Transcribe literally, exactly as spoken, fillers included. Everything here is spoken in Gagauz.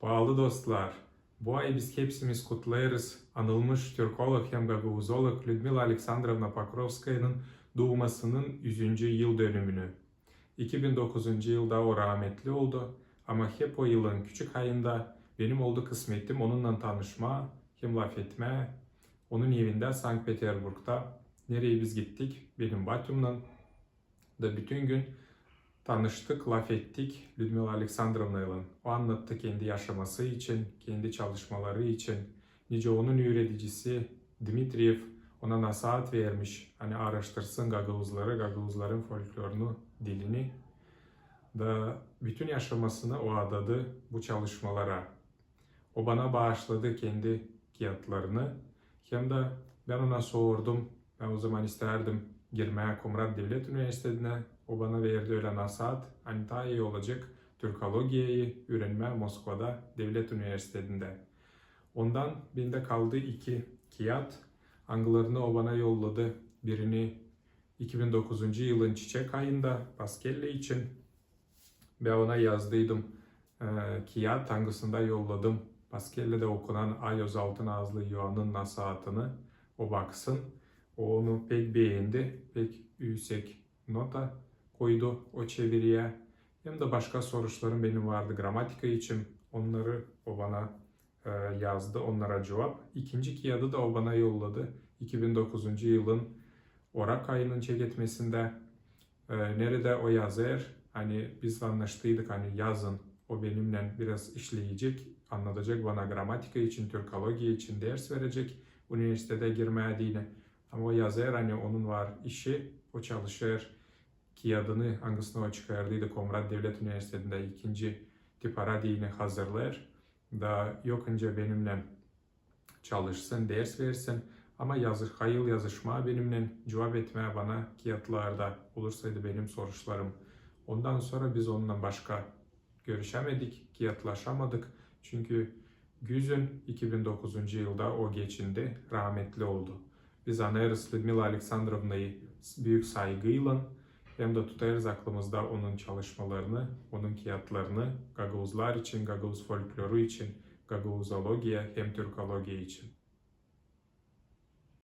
Paalı dostlar, bu ay biz hepsimiz kutlêêrız anılmış türkolog hem gagauzolog Lüdmila Aleksandrovna Pokrovskayanın duumasının üzüncü yıldönümünü. İki bin dokuzuncu yılda o raametli oldu, ama hep o yılın küçük ayında benim oldu kısmetim onunnan tanışmaa hem lafetmää onun evindä Sankt-Peterburgda, nereyi biz gittik benim batümnan da bütün gün tanıştık, lafettik Lüdmila Aleksandrovnaylan. O annattı kendi yaşaması için, kendi çalışmaları için, nicä onun üüredicisi Dmitriyev ona nasaat vermiş, ani aaraştırsın gagauzları, gagauzların folklorunu, dilini. Da bütün yaşamasını o adadı bu çalışmalara. O bana baaşladı kendi kiyatlarını. Hem dä bän ona sordum. Bän o zaman istärdim girmää Komrat devlet universitetinä. O bana verdi ölä nasaat, ani taa ii olacek türkologiyayı üürenmää Moskvada devlet universitetindä. Ondan bendä kaldı iki kiyat, angılarını o bana yolladı. Birini iki bin dokuzuncu yılın çiçek ayında Paskelle için. Bän ona yazdıydım e, kiyat, angısında yolladım Paskelledä okunan Ayoz Altın Aazlı Yoanın nasaatını o baksın. O onu pek beendi, pek üüsek nota koydu o çeviriyä. Hem dä başka soruşlarım benim vardı gramatika için, onnarı o bana e, yazdı, onnara cuvap. İkinci kiyadı da o bana yolladı iki bin dokuzuncu yılın orak ayının çeketmesindä. E, neredä o yazêr, ani biz annaştıydık, ani yazın o benimnän biraz işleyecek, annadacek bana gramatika için, türkologiya için ders verecek universitetä girmää deyni. Ama o yazêr, ani onun var işi, o çalışêr, kiyadını, angısını o çıkardıydı Komrat devlet universitetindä, ikinci tipara deyni hazırlêêr. Da yok nicä benimnän çalışsın, ders versin, ama yazı-, hayıl yazışmaa benimnän, cuvap etmää bana kiyatlarda, olursaydı benim soruşlarım. Ondan sora biz onunnan başka görüşämedik, kiyatlaşamadık. Çünkü güzün iki bin dokuzuncu yılda o geçindi, raametli oldu. Biz anêêrız Lüdmila Aleksandrovnayı s-, büük saygıylan, hem dä tutêrız aklımızda onun çalışmalarını, onun kiyatlarını gagauzlar için, gagauz folkloru için, gagauzologiya hem türkologiya için.